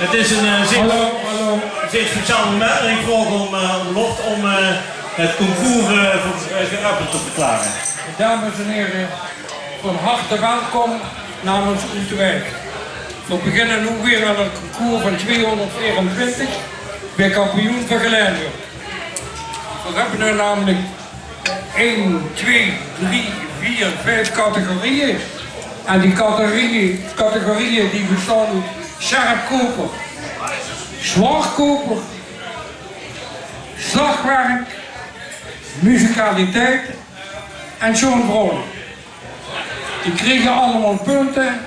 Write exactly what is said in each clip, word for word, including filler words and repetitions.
Het is een eh, zeer, hallo, hallo, zeer speciaal moment en ik vraag om, eh, om lof om eh, het concours eh, voor eh, geopend te verklaren. Dames en heren, van harte welkom namens Oetewijk. We beginnen nu weer aan het concours van tweehonderdvierentwintig, weer kampioen van Gelaende. We hebben er namelijk één, twee, drie, vier, vijf categorieën. En die categorieën, categorieën die bestaan uit sjerpkoper, zwaarkoper, slagwerk, muzikaliteit en sjoon vrouwen. Die kriegen allemaal punten.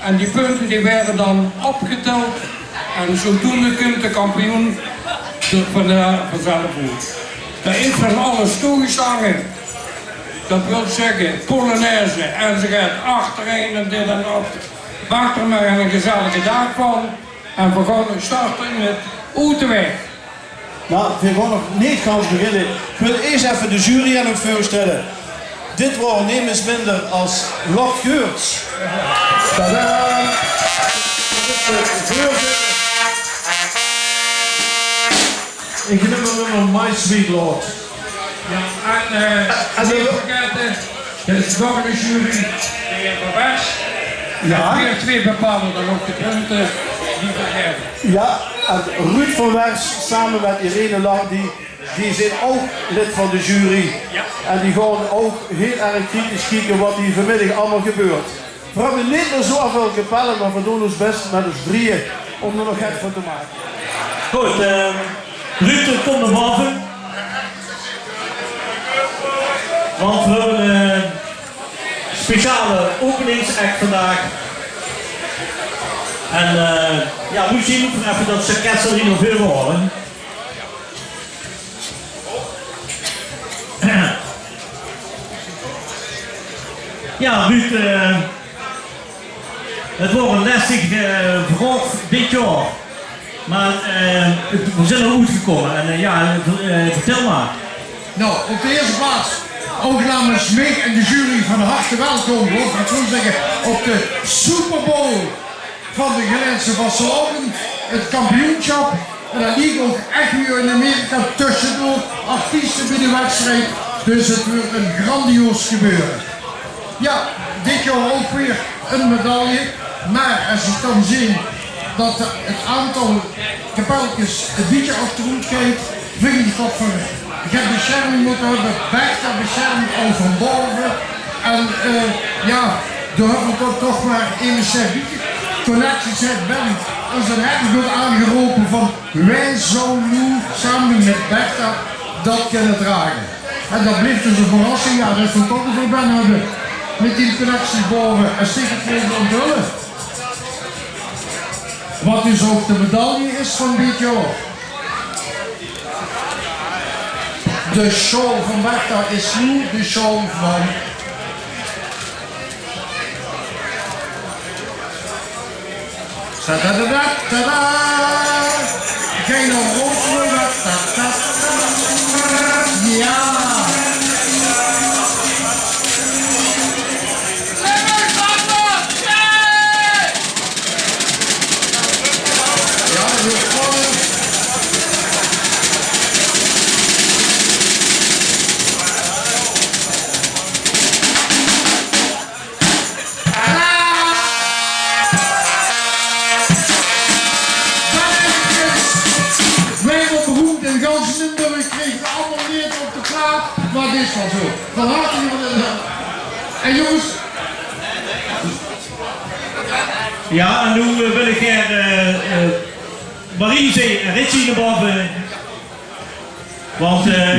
En die punten die werden dan opgeteld. En zodoende komt de kampioen er van de, vanzelf uit. Er is van alles toegeslagen. Dat wil zeggen, polonaise en ze gaat achterein en dit en dat. Maak er maar een gezellige dag van. En we gaan starten met Oetewijk. Nou, we gaan nog niet gans beginnen. Ik wil eerst even de jury aan u voorstellen. Dit waren niemand minder als Lord Geurts. Tadaa! Ik neem hem nummer My Sweet Lord. Ja, en eh, en niet vergeten, de volgende jury, de heer Van Wers. Ja. En weer twee bepalen dan ook de punten die vergeven. Ja, en Ruud van Wers samen met Irene Lardy, die zijn ook lid van de jury. Ja. En die gaan ook heel erg kritisch kijken wat hier vanmiddag allemaal gebeurt. We hebben niet meer zoveel kapellen, maar we doen ons best met ons drieën om er nog iets van te maken. Goed, eh, Ruud, kom naar boven. Want we hebben een speciale openingsact vandaag. En eh, ja, we zien ook even dat ze Kessel hier naar voren halen. Ja, Ruud, eh, het wordt een lastig eh, verhaal dit jaar. Maar eh, het- we zijn er goed gekomen. En eh, ja, eh, vertel maar. Nou, op de eerste plaats ook namens mij en de jury van harte welkom, laat ik het zo zeggen, op de Super Bowl van de Gelaendse vastelaovend, het kampioenschap. En dat liek ook echt weer in Amerika tussendoor artiesten bij de wedstrijd. Dus het wordt een grandioos gebeuren. Ja, dit jaar ook weer een medaille. Maar als ik dan zie dat het aantal kapelkes een beetje achteruit kijkt, vind ik dat we get bescherming moeten hebben. Bertha beschermt al van boven. En eh, ja, daar hebben we toch, toch maar een servietje. Collectie zegt: Ben, als er ergens wordt aangeropen van: wij zouden nu samen met Bertha dat kunnen dragen. En dat blijft dus een verrassing. Ja, dat is dan toch een verband hebben met die collectie boven. En steek het voor de onthullen. Wat dus ook de medaille is van dit jaar. De sjaal van Bertha is nu de sjaal van. Tadadada, tada! Geen rondvleuger. Ta, ta, ta. Ja! Ja, dat is spannend. Wereldberoemd in gans Limburg, kregen we allemaal neer op de plaat, maar dit is wel zo. Van harte, jongen. En jongens, ja, en nu eh, wil ik hier eh, eh, Marie en Richie naar boven. Want eh,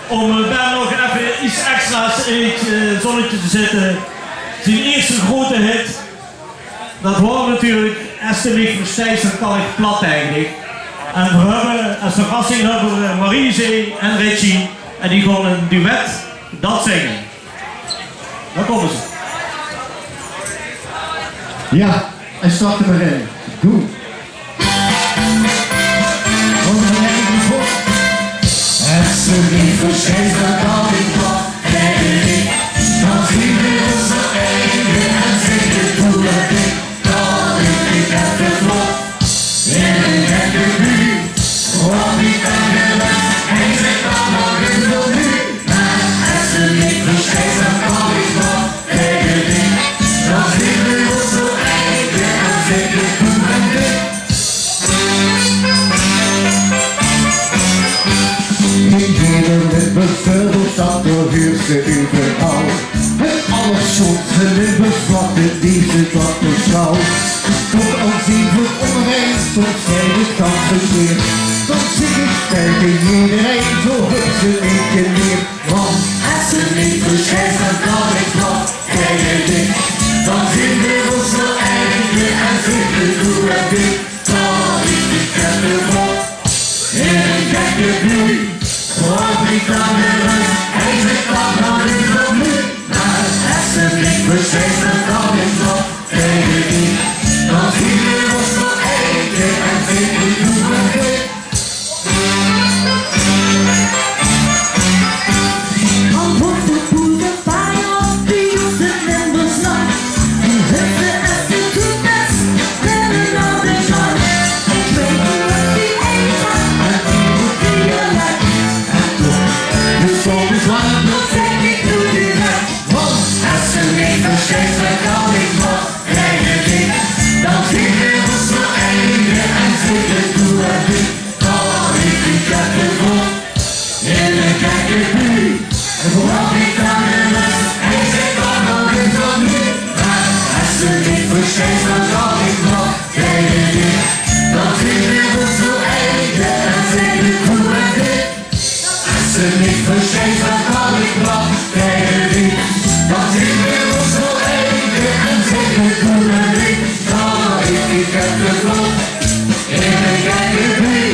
om eh, Ben nog even iets extra's in het eh, zonnetje te zetten. Zijn eerste grote hit, dat was natuurlijk Es te mich versteis, dan kan ich plat tegen dich. En we hebben als verrassing hebben we Marie en Richie. En die gaan een duet dat zingen. Daar komen ze. Ja, en start er maar in. Go. Rob, ich kan gerust, ich zèk dan nog ins opnuuj. Mer es se mich versjtijs, dan kan ich nog taenge dich. Dan zeen v'r ós zo einig en zèk ich: doe en dich. Gein jeder mit bevörbeeld dat de huurste euveral. Het allersjoonste Limburgs blaf, de leefste dat de sjouw. Toch al zeen v'r óngerein, soms zeen v'r gans verkeerd. Dan zèk ich taenge jederein: zo höbs se mich geleerd. Want es se mich versjtijs, dan kan ich nog taenge dich. Dan zeen v'r ós zo einig en zèk ich: doe en dich. Taenge dich. Taenge dich. In ein gekke bui, rob ich dan gerust, ich zèk dan nog ins opnuuj. Mer es se mich versjtijs, dan kan ich nog taenge dich. Dan zeen v'r ós zo einig en zèk ich: doe en dich. Al wuuert de boel de paai op, die hoeft 't nimmer zag. Die hupse es de toepes, binnen al de zon. Ich weit neet wat die eet, mer die mót die lek. En toch, de zon is warm, dat zèk ich noe direk. Want es se mich versjtijs, dan kan ich nog taenge dich. Dan zeen v'r ós zo einig en zèk ich: doe en dich. Taenge dich. In ein gekke bui, rob ich dan gerust, ich zèk dan nog ins opnuuj. Mer es se mich versjtijs, dan kan ich nog taenge dich. Dan zeen v'r ós zo einig en zèk ich: doe en dich. Es se mich versjtijs, dan kan ich nog taenge dich. Dan zeen v'r ós zo einig en zèk ich: doe en dich. Taenge dich. In ein gekke bui,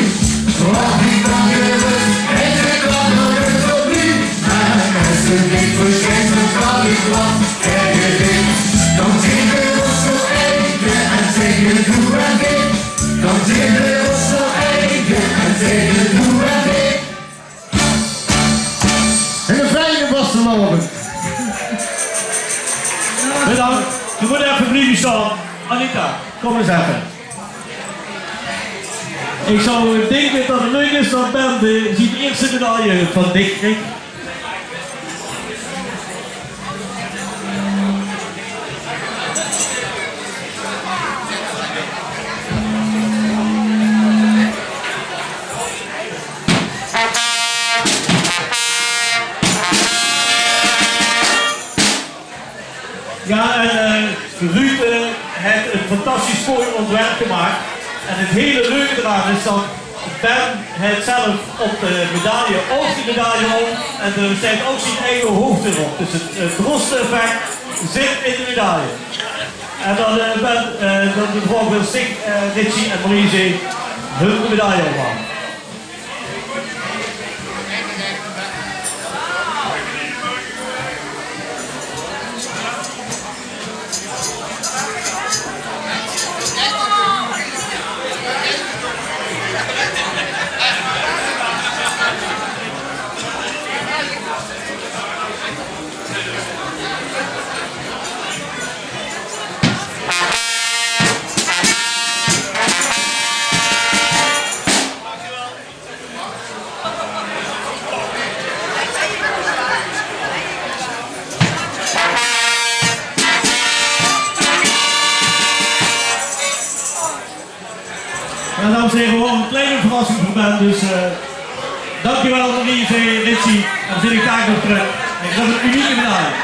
rob ich dan gerust, ich zèk dan nog ins opnuuj. Mer es se mich versjtijs, dan kan ich nog taenge dich. Dan zeen v'r ós zo einig en zèk ich: doe en dich. Dan zeen v'r ós zo einig en zèk ich: doe en dich. Eine fijne vastelaovend. Bedank. Geer mót effe blieve sjtaon. Anita, kóm ins effe. Ich zou dinke dat 't leuk is dat Ben de, zien ierste medaille van dich krig. Jao, en, eh, Ruud, eh, haet ein fantastisch mooi óntwerp gemaak. En 't hiel leuke d'raan is dat Ben haet zelf op de medaille ouch de medaille op. En d'r steit ouch zien eige hoogte op. Dus 't, 't Drosten-effect zit in de medaille. En dan, eh, Ben, eh, dan de vraog: wil Stig, eh, Richie en Marie-José hun medaille ophange? Jao, dames en here, v'r höbbe ein klein verrassing veur Ben, dus, eh, dankjewel Marie-José, Richie. En v'r zeen uch graag weer trök. En ich höb ein unieke medaille.